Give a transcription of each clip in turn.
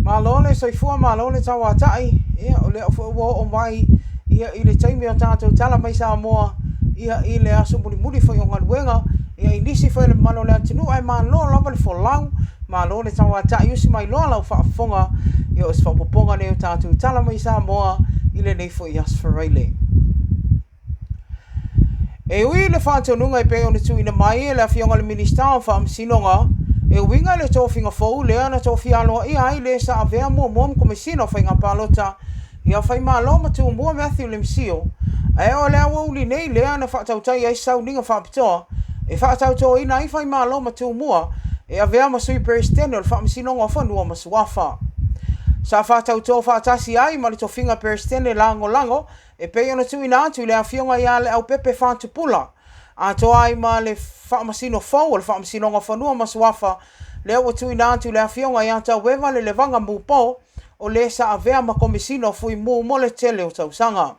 Malo le soifua, malo le tauatai. Ia, o lea foi ua oo mai ia i le taimi o tatou tala mai Samoa ia i le aso mulimuli foi o galuega ia i nisi foi o le mamalu o le atunuu ae malo lava le folau, malo le tauatai usi mai loa lau faafofoga ia o se faaopoopoga lenei o tatou tala mai Samoa i lenei foi aso Faraile. E ui i le faatonuga e pei ona tuuina mai e le Afioga i le Minisita o Faamasinoga e uiga i le tofiga fou lea na tofia aloaia ai le sa avea muamua ma Komesina o Faiga Palota ia Faimalo ma Tumua Matthew Lemisio, ae o le aoauli nei lea na faatautai ai se sauniga faapitoa e faatautoina ai Faimalo ma Tumua e avea ma Sui Peresetene o le Faamasinoga o Fanua ma Suafa. Sa faatauto faatasi ai ma le tofiga Peresetene Lagolago e pei ona tuuina atu i le Afioga ia Leaupepe Fatupula, atoa ai ma le Faamasino fou o le Faamasinoga o Fanua ma Suafa lea ua tuuina atu i le Afioga ia Taueva Lelevaga Mupo, o le sa avea ma Komesina o Fuimu mo le tele o tausaga.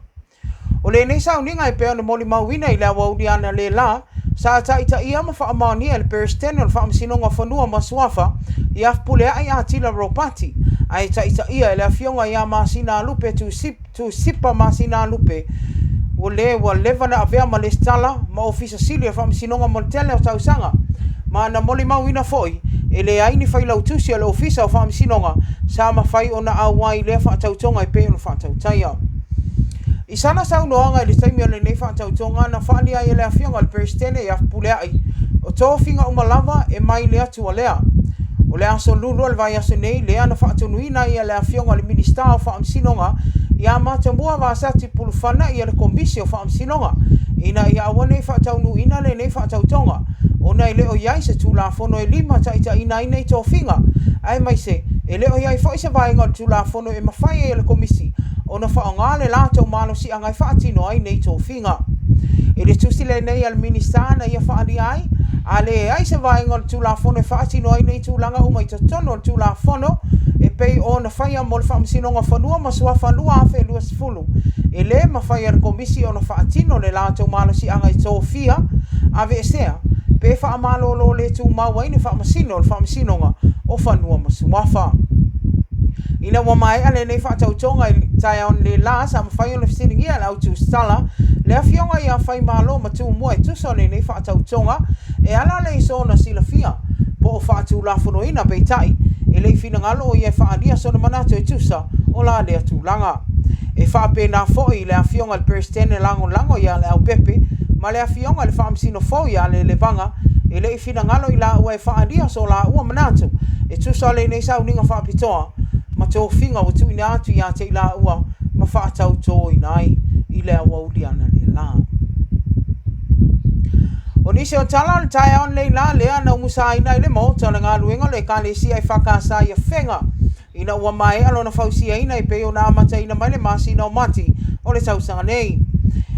O lenei sauniga e pei ona molimauina i le aoauli analeila, sa taitaia ma faamaonia e le Peresetene o le Faamasinoga o Fanua ma Suafa ia Fepuleai Atila Ropati, ae taitaia e le Afioga ia Masinalupe Tusipa Masinalupe, o le ua leva na avea ma Lesitala ma Ofisa Sili o le Faamasinoga mo le tele o tausaga, ma na molimauina foi e leai ni failautusi a le Ofisa o Faamasinoga sa mafai ona auai i lea faatautoga e pei ona faatautaia. I sana saunoaga i le taimi o lenei faatautoga na faaalia ai e le Afioga i le Peresetene ia Fepuleai, o tofiga uma lava e mai le Atua lea. O le aso Lulu o le vaiaso nei lea na faatonuina ai e le Afioga i le Minisita o Faamasinoga ia Matamua Vasati Pulufana ia le Komisi o Faamasinoga ina ia aua ne i faataunuuina lenei faatautoga ona e le o i ai se Tulafono e limataitaiina ai nei tofiga, aemaise e le o i ai foi se vaega o le Tulafono e mafai ai e le Komisi ona faaaoga le latou malosiaga e faatino ai nei tofiga. I le tusi lenei a le Minisita na ia faaalia ai, a leai se vaega o le Tulafono e faatino ai nei tulaga uma i totonu o le Tulafono e pei ona faia mo le Faamasinoga o Fanua ma Suafa 2020, e le mafai e le Komisi ona faatino le latou malosiaga e tofia, aveesea, pe faamalolo le tumau ai ni faamasino o le Faamasinoga o Fanua ma Suafa. Ina ua maea lenei faatautoga i le taeao analeila, sa mafai ona fesiligia e le au tusitala le afioga ia Faimalo ma Tumua e tusa o lenei faatautoga e ala lea i sona silafia po o faatulafonoina, peitai, e le i finagalo o ia e faaalia sona manatu e tusa o la lea tulaga. E faapena foi i le afioga i le Peresetene Lagolago ia Leaupepe ma le afioga i le Faamasino fou ia Lelevaga, e le i finagalo i laua e faaalia so laua manatu e tusa o lenei sauniga faapitoa ma tofiga ua tuuina atu ia te i laua ma faatautoina ai i le aoauli analeila. O nisi o tala o le taeao lenei la lea na umusaina ai le maota o le galuega o le Ekalesia EFKS i Afega ina ua maea lona fausiaina e pei ona amataina mai le masina o Mati o le tausaga nei.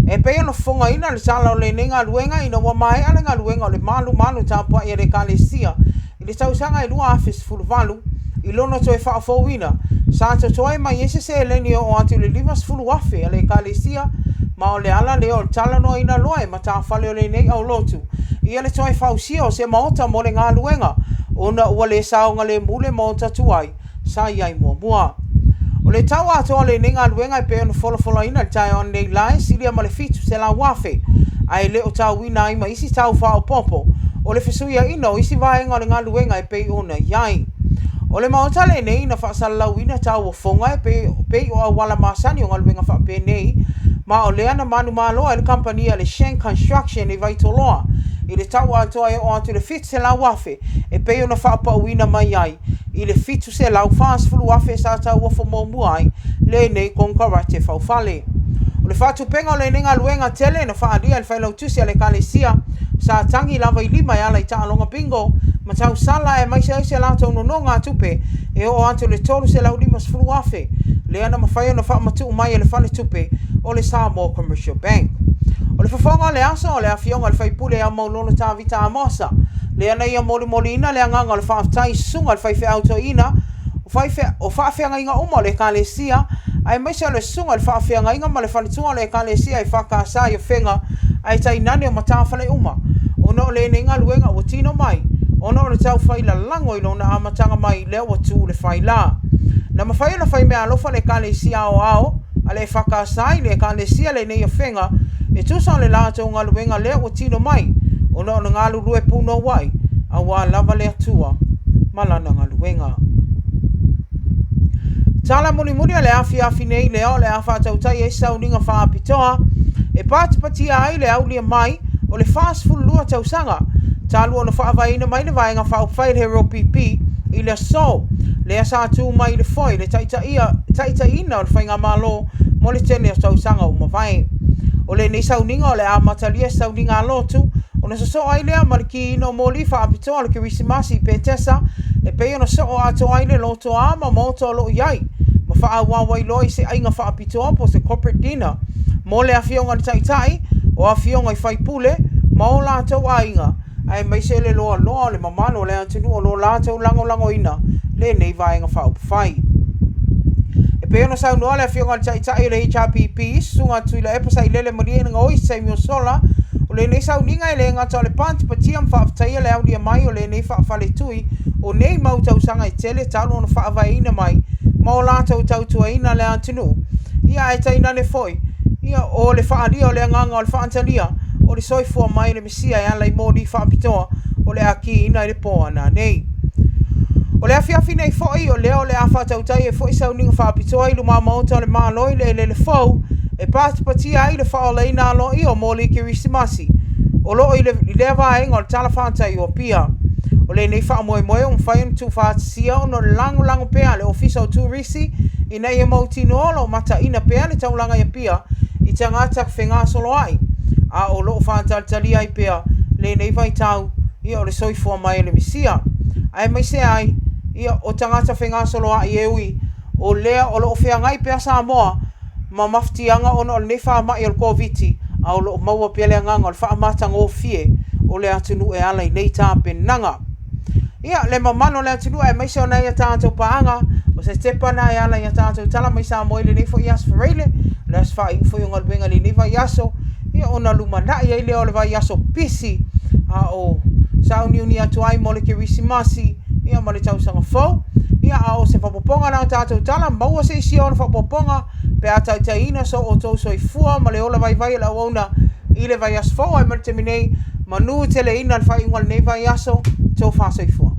E pei ona fofogaina le tala o lenei galuega ina ua maea le galuega o le malumalu tapuai a le Ekalesia i le tausaga e 2018 i lona toe faafouina, sa totoe mai ai se seleni e oo atu i le 50,000 a le Ekalesia, ma o le ala lea o le talanoaina loa e matafale o lenei aulotu ia le toe fausia o se maota mo le galuega ona ua le saogalemu le maota tuai sa i ai muamua. O le tau atoa o lenei galuega e pei ona folafolaina i le taeao nei la e silia ma le 700,000 ae le o tauina ai ma isi tau faaopoopo o le fesuiaiga o isi vaega o le galuega e pei ona i ai. O le maota lenei na faasalalauina tauofoga e pei o auala masani o galuega faapenei, ma o lea na manumalo ai le kamupani a le Shank Construction i Vaitoloa i le tau atoa e oo atu i le 700,000 e pei ona faapauina mai ai i le 740,000 sa tauofo muamua ai lenei konekarate faufale. O le faatupega o lenei galuega tele na faaalia e le failautusi a le Ekalesia sa tagi lava i lima e ala i taaloga bingo ma tausala aemaise ai se latou nonogatupe e oo atu i le 350,000 lea na mafai ona faamatuu mai e le faletupe o le Samoa Commercial Bank. O le fofoga o le aso o le afioga i le faipule ia Maulolo Tavita Amosa lea na ia molimoliina le agaga o le faafetai i susuga i le faifeau toeaina o faafeagaiga uma o le Ekalesia, aemaise o le susuga i le faafeagaiga ma le faletua o le Ekalesia EFKS i Afega, ae tainane o matafale uma, ona o lenei galuega ua tino mai ona o le tau fai lalago i lona amataga mai lea ua tu le faila. Na mafai ona fai meaalofa le Ekalesia Aoao a le EFKS i le Ekalesia lenei afega e tusa o le latou galuega lea ua tino mai ona o le galulue punouai aua lava le Atua ma lana galuega. Tala mulimuli o le afiafi nei lea o le a faatautai ai sauniga faapitoa e patipatia ai le aulia mai o le 42 tausaga talu ona faavaeina mai le Vaega Faaupufai le HRPP i le aso lea sa tu mai i le foe i le taitaiina o le Faigamalo mo le tele o tausaga ua mavae. O lenei sauniga o le a amatalia i se sauniga a lotu ona sosoo ai lea ma le kiina o moli faapitoa o le Kerisimasi i Petesa e pei ona soo atoa ai le lotoa ma maota o lo o i ai ma faaauau ai loa i se aiga faapitoa po o se corporate dinner mo le Afioga i le Taitai, o afioga i faipule ma o latou aiga, aemaise le loaloa o le mamalu o le atunuu o lo o latou lagolagoina lenei Vaega Faaupufai. E pei ona saunoa le Afioga i le Taitai o le HRPP, Susuga Tuilaepa Sailele Malielegaoi i se taimi ua sola, o lenei sauniga e le gata o le patipatia ma faafetaia le aulia mai o lenei faafaletui o nei mau tausaga e tele talu ona faavaeina mai ma o latou tautuaina le atunuu, ia ae tainane foi ia o le faaalia o le agaga o le faatalia o le soifua mai o le Mesia e ala i moli faapitoa o le a kiina i le po a nanei. O le afiafi nei foi, o lea o le a faatautai ai foi sauniga faapitoa i luma maota o le Malo i le eleele fou e patipatia ai le faaolaina aloaia o moli Kerisimasi o lo o i lea vaega o le talafatai o Apia. O lenei faamoemoe ua mafai ona tuufaatasia ona o le lagolago pea a le Ofisa o Turisi ina ia mautinoa o lo o mataina pea le taulaga i Apia i tagata fegasoloai, a o lo o faatalia ai pea lenei vaitau ia o le soifua mai o le Mesia, aemaise ai ia o tagata fegasoloai e ui o lea o lo o feagai pea Samoa ma mafatiaga ona o lenei faamai o le Koviti, a o lo o maua pea le agaga o le faamatagofie o le atunuu e ala i nei tapenaga. Ia, le mamalu o le atunuu aemaise o nai a tatou paaga, o se tepa lena e ala i a tatou tala mai Samoa i lenei foi aso Faraile, o le aso faaiu foi o galuega i lenei vaiaso, ia ona lumanai ai lea o le vaiaso pisi a o sauniuni atu ai mo le Kerisimasi ia ma le tausaga fou. Ia, a o se faaopoopoga la o tatou tala, maua se isi ona faaopoopoga pe a taitaiina so outou soifua ma le ola vaivai o le auauna i le vaiaso fou. Ae mo le taimi nei, manu teleina le faaiuga o lenei vaiaso, tofa soifua.